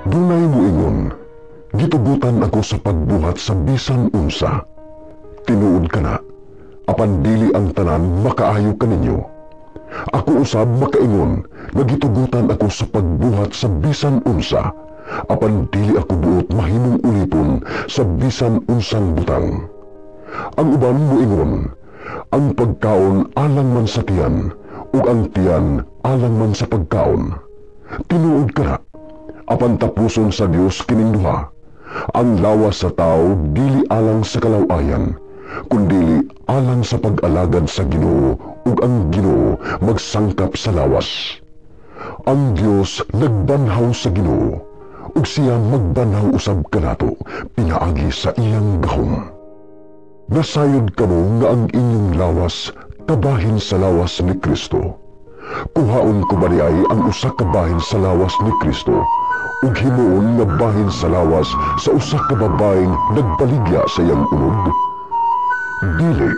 Dunay muingon, "Gitugutan ako sa pagbuhat sa bisan unsa." Tinuod kana, apan dili ang tanan makaayo kaninyo. Ako usab makaingon nga gitugutan ako sa pagbuhat sa bisan unsa, apan dili ako buot mahimong ulipon sa bisan unsang butang. Ang uban muingon, "Ang pagkaon alang man sa tiyan, ug ang tiyan alang man sa pagkaon." Tinuod kana, apan tapuson sa Dios kining duha. Ang lawas sa tao dili alang sa kalawayan, kundili alang sa pag-alagad sa Ginoo, ug ang Ginoo magsangkap sa lawas. Ang Dios nagbanhaw sa Ginoo, ug siya magbanhaw usab kanato pinaagi sa iyang gahom. Nasayod kamo nga ang inyong lawas kabahin sa lawas ni Kristo? Kuhaon ko ba diay ang usa ka bahin sa lawas ni Kristo ug himuon nga bahin sa lawas sa usa ka babaeng nagbaligya sa iyang unod? Dili.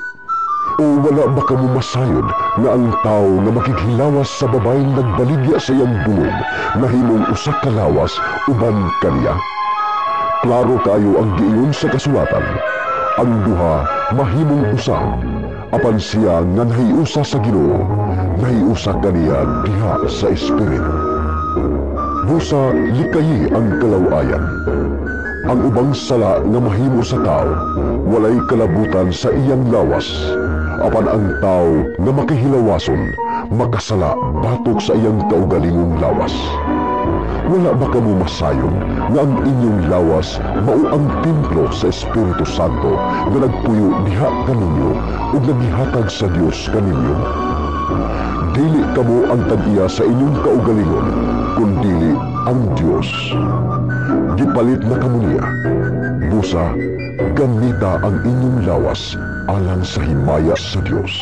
O wala ba kamo masayod nga ang tao nga makighilawas sa babaeng nagbaligya sa iyang dungog nahimong usa ka lawas uban kaniya? Klaro kaayo ang giingon sa kasulatan, ang duha mahimong usa. Apan siya nga nahiusa sa Ginoo, nahiusa kaniya diha sa espiritu. Busa likayi ang kalawayan. Ang ubang sala nga mahimo sa tao, walay kalabutan sa iyang lawas. Apan ang tao nga makihilawason, makasala batok sa iyang kaugalingong lawas. Wala ba kamo masayod nga ang inyong lawas mao ang templo sa Espiritu Santo nga nagpuyo diha kaninyo ug nagihatag sa Dios kaninyo? Dili kamo ang tag-iya sa inyong kaugalingon, kundili ang Dios. Gipalit na kamo niya. Busa, gamita ang inyong lawas alang sa himaya sa Dios.